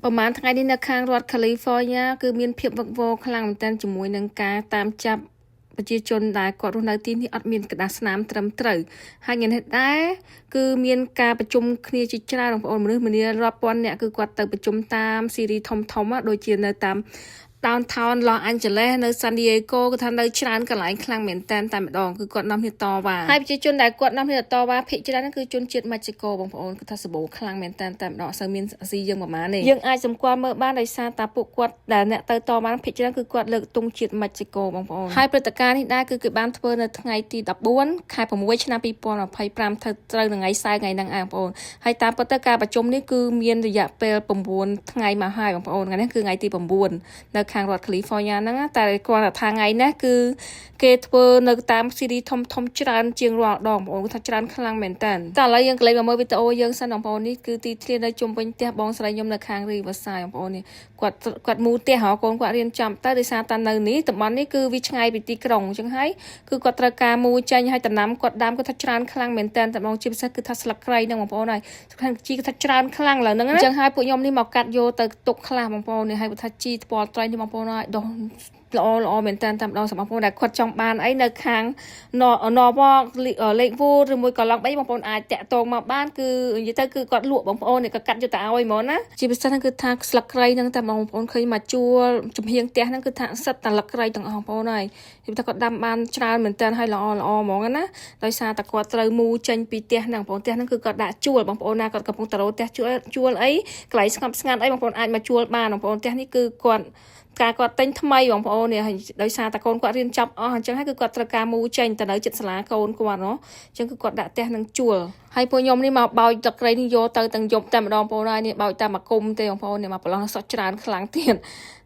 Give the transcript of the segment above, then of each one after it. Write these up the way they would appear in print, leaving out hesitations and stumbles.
ប្រហែលថ្ងៃនេះនៅខាងរដ្ឋ California គឺមានភាពវឹកវរខ្លាំងមែនទែនជាមួយនឹងការតាមចាប់ប្រជាជនដែលគាត់រស់នៅទីនេះអត់មានក្រដាសស្នាមត្រឹមត្រូវហើយថ្ងៃនេះដែរគឺមានការប្រជុំគ្នាជាច្រើនបងប្អូនមនុស្សម្នារាប់ពាន់នាក់គឺគាត់ទៅប្រជុំតាម city ធំធំដូចជានៅតាម downtown Los Angeles នៅ San Diego គឺថានៅច្រើនកន្លែងខ្លាំងមែនតើតែម្ដងគឺគាត់នាំគ្នាតវ៉ាហើយប្រជាជនដែលគាត់នាំគ្នាតវ៉ាភាគច្រើនគឺជនជាតិម៉ិចស៊ីកូបងប្អូនគឺថាសម្បូរខ្លាំងមែនតើតែម្ដងអត់សូវមានអាស៊ីយើងប្រហែលទេយើងអាចសម្គាល់មើលបានដោយសារតាពួកគាត់ដែលអ្នកទៅតវ៉ាភាគច្រើនគឺគាត់លើកទង់ជាតិម៉ិចស៊ីកូបងប្អូនហើយព្រឹត្តិការណ៍នេះដែរគឺគេបានធ្វើនៅថ្ងៃទី14ខែ6ឆ្នាំ2025ត្រូវត្រូវនឹងថ្ងៃសៅរ៍ថ្ងៃហ្នឹងឯងបងប្អូនហើយតាមពិតទៅការប្រជុំនេះគឺមានរយៈពេល9ថ្ងៃមកហើយបងប្អូនថ្ងៃនេះគឺថ្ងៃទី9នៅខាងរដ្ឋ California ហ្នឹងតែគាត់ថាថ្ងៃនេះគឺគេធ្វើនៅតាម city ធំធំច្រើនជាងរាល់ដងបងប្អូនគាត់ថាច្រើនខ្លាំងមែនតើតែឥឡូវយើងក៏លេខមកមើលវីដេអូយើងសិនបងប្អូននេះគឺទីធ្លានៅជុំវិញផ្ទះបងស្រីខ្ញុំនៅខាង Riverside បងប្អូននេះគាត់គាត់មូផ្ទះហ៎កូនគាត់រៀនចំទៅដោយសារតែនៅនេះតំបន់នេះគឺវាឆ្ងាយពីទីក្រុងអញ្ចឹងហើយគឺគាត់ត្រូវការមូចេញហើយដំណាំគាត់ដាំគាត់ថាច្រើនខ្លាំងមែនតើតែបងជាពិសេសគឺថាស្លឹកគ្រៃហ្នឹងបងប្អូនហើយសំខាន់ជីគឺថាច្រើនខ្លាំងឡើយហ្នឹងណាអញ្ចឹងហើយពួកខ្ញុំនេះមកកាត់យកទៅទុកខ្លះបងប្អូននេះហើយគាត់ថាជីថ្ពាល់ត្រីនេះបងប្អូនហើយដោះល្អល្អមែនតើតាមដងសម្រាប់បងប្អូនដែលគាត់ចង់បានអីនៅខាងន Norwalk Lakewood ឬមួយក៏ Long Beach បងប្អូនអាចតាក់ទងមកបានគឺនិយាយទៅគឺគាត់លក់បងប្អូននេះក៏កាត់យកទៅឲ្យហ្មងណាជាពិសេសហ្នឹងគឺថាស្លឹកគ្រៃហ្នឹងតែបងប្អូនឃើញមកជួលចំហៀងផ្ទះហ្នឹងគឺថាសិតតែស្លឹកគ្រៃទាំងអស់បងប្អូនហើយនិយាយថាគាត់ដាំបានច្រើនមែនតើហើយល្អល្អហ្មងណាដោយសារតែគាត់ត្រូវមូចេញពីផ្ទះហ្នឹងបងប្អូនផ្ទះហ្នឹងគឺគាត់ដាក់ជួលបងប្អូនណាគាត់កំពុងតែរកផ្ទះជួលជួលអីកន្លែងស្ងប់ស្ងាត់អីបងប្អូនអាចមកជួលបានបងប្អូនផ្ទះនេះគឺគាត់ការគាត់ទិញថ្មីបងប្អូននេះដោយសារតែកូនគាត់រៀនចប់អស់អញ្ចឹងហើយគឺគាត់ត្រូវការមូចេញទៅនៅចិត្តសាលាកូនគាត់ណោះអញ្ចឹងគឺគាត់ដាក់ផ្ទះនឹងជួលហើយពួកខ្ញុំនេះមកបោចទឹកត្រីនេះយកទៅទាំងយប់តែម្ដងបងប្អូនហើយនេះបោចតែមកគុំទេបងប្អូននេះមកប្រឡោះសក់ច្រើនខ្លាំងទៀត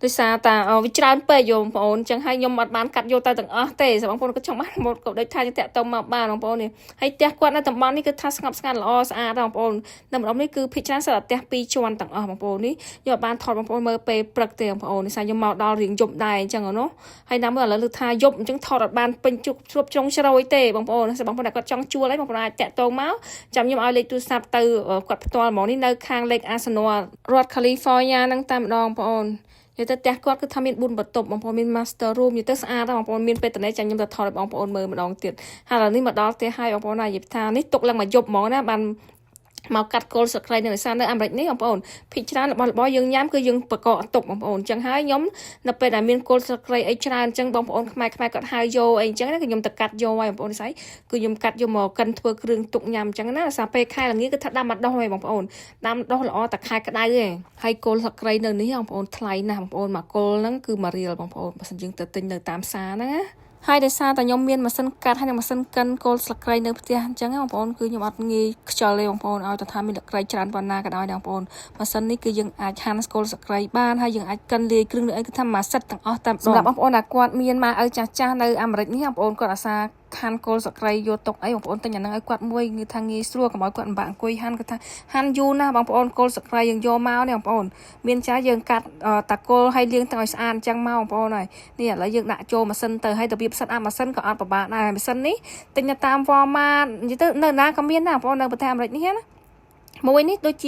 ដោយសារតាវាច្រើនពេកយកបងប្អូនអញ្ចឹងហើយខ្ញុំអត់បានកាត់យកទៅទាំងអស់ទេសម្រាប់បងប្អូនក៏ចង់បានមកក៏ដូចថាតាក់ទងមកបានបងប្អូននេះហើយផ្ទះគាត់នៅតំបន់នេះគឺថាស្ងប់ស្ងាត់ល្អស្អាតបងប្អូននៅម្ដុំនេះគឺភាគច្រើនសុទ្ធតែផ្ទះពីរជាន់ទាំងអស់បងប្អូននេះយកបានថតបងប្អូនមើលពេលព្រឹកទេបងប្អូននេះសារខ្ញុំមកដល់រៀងយប់ដែរអញ្ចឹងណោះហើយណាមើលឥឡូវលើថាយប់អញ្ចឹងថតអត់បានពេញជុកជ្រុបជ្រុងជ្រោយទេបងប្អូនសម្រាប់បងប្អូនដែលគាត់ចង់ជួលអីបងប្អូនអាចតាក់ទងមកចាំខ្ញុំឲ្យលេខទូរស័ព្ទទៅគាត់ផ្ទាល់ហ្មងនេះនៅខាង Lake Elsinore រដ្ឋ California ហ្នឹងតែម្ដងបងប្អូននិយាយទៅផ្ទះគាត់គឺថាមាន4បន្ទប់បងប្អូនមាន master room និយាយទៅស្អាតបងប្អូនមានពេលតនេះចាំខ្ញុំទៅថតឲ្យបងប្អូនមើលម្ដងទៀតហើយឥឡូវនេះមកដល់ផ្ទះហើយបងប្អូនណានិយាយថានេះទុកឡើងមកយប់ហ្មងណាបានមកកាត់គល់ស្លឹកគ្រៃនៅដោយសារនៅអាមេរិកនេះបងប្អូនភាគច្រើនរបស់របរយើងញ៉ាំគឺយើងបកកទុកបងប្អូនអញ្ចឹងហើយខ្ញុំនៅពេលដែលមានគល់ស្លឹកគ្រៃអីច្រើនអញ្ចឹងបងប្អូនខ្មែរខ្មែរគាត់ហៅយកអីអញ្ចឹងណាគឺខ្ញុំទៅកាត់យកហើយបងប្អូនស្អីគឺខ្ញុំកាត់យកមកកិនធ្វើគ្រឿងទុកញ៉ាំអញ្ចឹងណាដោយសារពេលខែល្ងាគឺថាដាំមកដោះហើយបងប្អូនដាំដោះល្អតែខែក្តៅឯងហើយគល់ស្លឹកគ្រៃនៅនេះបងប្អូនថ្លៃណាស់បងប្អូនមកគល់ហ្នឹងគឺ1រៀលបងប្អូនបើសិនយើងទៅទិញនៅតាមផ្សារហ្នឹងណាហើយដោយសារតែខ្ញុំមានម៉ាស៊ីនកាត់ហើយនិងម៉ាស៊ីនកិនគល់ស្លឹកគ្រៃនៅផ្ទះអញ្ចឹងបងប្អូនគឺខ្ញុំអត់ងាយខ្ជិលទេបងប្អូនឲ្យតែថាមានស្លឹកគ្រៃច្រើនប៉ុណ្ណាក៏ដោយដែរបងប្អូនម៉ាស៊ីននេះគឺយើងអាចហាន់គល់ស្លឹកគ្រៃបានហើយយើងអាចកិនលាយគ្រឿងអីគឺថាម៉ាសិតទាំងអស់តាមសម្រាប់បងប្អូនដែលគាត់មានម៉ែឪចាស់ចាស់នៅអាមេរិកនេះបងប្អូនគាត់អាសាហាន់គល់ស្លឹកគ្រៃយកទុកអីបងប្អូនទិញអាហ្នឹងឲ្យគាត់មួយគឺថាងាយស្រួលកុំឲ្យគាត់ពិបាកអង្គុយហាន់គឺថាហាន់យូរណាស់បងប្អូនគល់ស្លឹកគ្រៃយើងយកមកនេះបងប្អូនមានចាស់យើងកាត់តាគល់ឲ្យលាងទាំងឲ្យស្អាតអញ្ចឹងមកបងប្អូនហើយនេះឥឡូវយើងដាក់ចូលម៉ាស៊ីនទៅហើយរបៀប set up ម៉ាស៊ីនក៏អត់ពិបាកដែរម៉ាស៊ីននេះទិញនៅតាម Walmart និយាយទៅនៅណាក៏មានដែរបងប្អូននៅប្រទេសអាមេរិកនេះណាមួយនេះដូចជ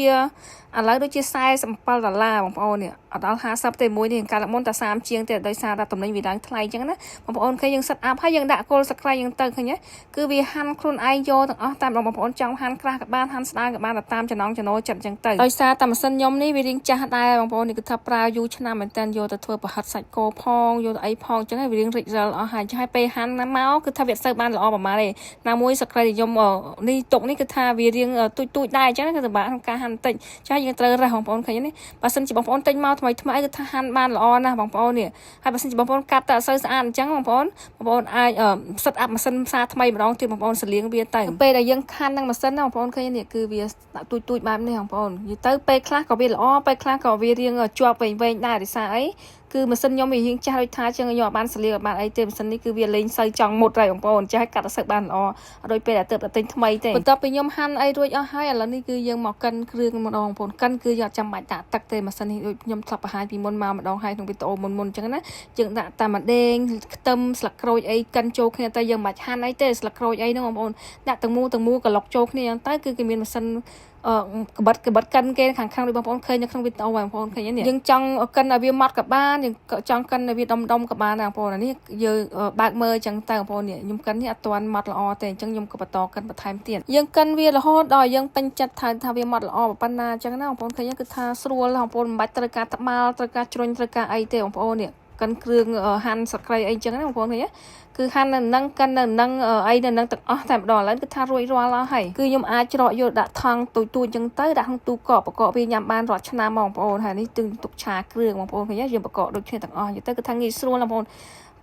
ាឥឡូវដូចជា47ដុល្លារបងប្អូននេះអត់ដល់50ទេមួយនេះកាលមុនតែ30ជាងទេដោយសារតែតំណែងវាឡើងថ្លៃអញ្ចឹងណាបងប្អូនឃើញយើង set up ហើយយើងដាក់គល់ស្លឹកគ្រៃយើងទៅឃើញទេគឺវាហាន់ខ្លួនឯងយកទាំងអស់តាមបងប្អូនចង់ហាន់ក្រាស់ក៏បានហាន់ស្ដើងក៏បានតាមចំណងចំណូលចិត្តអញ្ចឹងទៅដោយសារតែម៉ាស៊ីនខ្ញុំនេះវារៀងចាស់ដែរបងប្អូននេះគឺថាប្រើយូរឆ្នាំមែនតើយកទៅធ្វើប្រហិតសាច់គោផងយកទៅអីផងអញ្ចឹងហើយវារៀងរិចរិលអស់ហើយអញ្ចឹងហើយពេលហាន់មកគឺថាវាអត់សូវបានល្អប្រហែលទេណាមួយស្លឹកគ្រៃខ្ញុំនេះទុកនេះគឺថាវារៀងទូចទូចដែរអញ្ចឹងគឺពិបាកក្នុងការហាន់តិចចាស់យើងត្រូវរើសបងប្អូនឃើញនេះបើសិនជាបងប្អូនទិញមកថ្មីថ្មីគឺថាហាន់បានល្អណាស់បងប្អូននេះហើយបើសិនជាបងប្អូនកាត់តែអត់សូវស្អាតអញ្ចឹងបងប្អូនបងប្អូនអាច set up ម៉ាស៊ីនផ្សារថ្មីម្ដងទៀតបងប្អូនសលៀងវាទៅពេលដែលយើងហាន់នឹងម៉ាស៊ីនណាបងប្អូនឃើញនេះគឺវាទូចទូចបែបនេះបងប្អូននិយាយទៅពេលខ្លះក៏វាល្អពេលខ្លះក៏វារៀងជាប់វែងវែងដែរដោយសារអីគឺម៉ាស៊ីនខ្ញុំវារៀងចាស់ដូចថាជាងខ្ញុំអត់បានសលៀងអត់បានអីទេម៉ាស៊ីននេះគឺវាលេងសូវចង់មុតហើយបងប្អូនចាស់កាត់អត់សូវបានល្អដូចពេលដែលទើបតែទិញថ្មីទេបន្ទាប់ពីខ្ញុំហាន់អីរួចអស់ហើយឥឡូវនេះគឺយើងមកកិនគ្រឿងម្ដងបងប្អូនកិនគឺយើងអត់ចាំបាច់ដាក់ទឹកទេម៉ាស៊ីននេះដូចខ្ញុំធ្លាប់បង្ហាញពីមុនមកម្ដងហើយក្នុងវីដេអូមុនមុនអញ្ចឹងណាយើងដាក់តែម្ដេងខ្ទឹមស្លឹកក្រូចអីកិនចូលគ្នាទៅយើងមិនបាច់ហាន់អីទេស្លឹកក្រូចអីហ្នឹងបងប្អូនដាក់ទាំងមូលទាំងមូលក្លុកចូលគ្នាអញ្ចឹងទៅគឺគេមានម៉ាស៊ីន ក្បិតក្បិតកិនគេខាងខាងដូចបងប្អូនឃើញនៅក្នុងវីដេអូបងប្អូនឃើញនេះយើងចង់កិនឲ្យវាម៉ត់ក៏បានយើងចង់កិនឲ្យវាដុំដុំក៏បានដែរបងប្អូនអានេះយើងបើកមើលអញ្ចឹងទៅបងប្អូននេះខ្ញុំកិននេះអត់ទាន់ម៉ត់ល្អទេអញ្ចឹងខ្ញុំក៏បន្តកិនបន្ថែមទៀតយើងកិនវារហូតដល់យើងពេញចិត្តថាថាវាម៉ត់ល្អប៉ុណ្ណាអញ្ចឹងណាបងប្អូនឃើញគឺថាស្រួលបងប្អូនមិនបាច់ត្រូវការត្បាល់ត្រូវការជ្រុញត្រូវការអីទេបងប្អូននេះកិនគ្រឿងហាន់ស្លឹកគ្រៃអីចឹងណាបងប្អូនឃើញគឺហាន់នៅនឹងកិននៅនឹងអីនៅនឹងទាំងអស់តែម្ដងឥឡូវគឺថារួចរាល់អស់ហើយគឺខ្ញុំអាចច្រកយកដាក់ថង់ទូចទូចចឹងទៅដាក់ក្នុងទូកកបកកវាញ៉ាំបានរាល់ឆ្នាំបងប្អូនហើយនេះទឹងទុកឆាគ្រឿងបងប្អូនឃើញយើងបកកដូចគ្នាទាំងអស់ទៅគឺថាងាយស្រួលបងប្អូន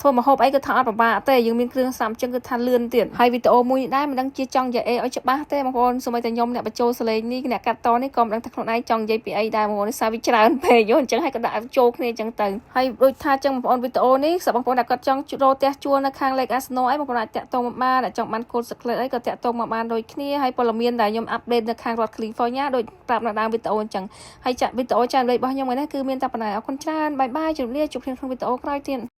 ធ្វើម្ហូបអីគឺថាអត់ពិបាកទេយើងមានគ្រឿងស្រាប់ចឹងគឺថាលឿនទៀតហើយវីដេអូមួយនេះដែរមិនដឹងជាចង់និយាយអីឲ្យច្បាស់ទេបងប្អូនសូម្បីតែខ្ញុំអ្នកបញ្ចូលសលេងនេះអ្នកកាត់តនេះក៏មិនដឹងថាខ្លួនឯងចង់និយាយពីអីដែរបងប្អូនសារវាច្រើនពេកអញ្ចឹងហើយក៏ដាក់ចូលគ្នាអញ្ចឹងទៅហើយដូចថាចឹងបងប្អូនវីដេអូនេះសម្រាប់បងប្អូនដែលគាត់ចង់រកផ្ទះជួលនៅខាង Lake Elsinore អីបងប្អូនអាចតាក់ទងមកបានដែលចង់បានគោលសក្លិតអីក៏តាក់ទងមកបានដូចគ្នាហើយព័ត៌មានដែលខ្ញុំ update នៅខាងរដ្ឋ California ដូចប្រាប់នៅដើមវីដេអូអញ្ចឹងហើយចាក់វីដេអូចានលេខរបស់ខ្ញុំថ្ងៃនេះគឺមានតែប៉ុណ្ណេះអរគុណច្រើន bye bye ជម្រាបលាជួបគ្នាក្នុងវីដេអូក្រោយទៀត។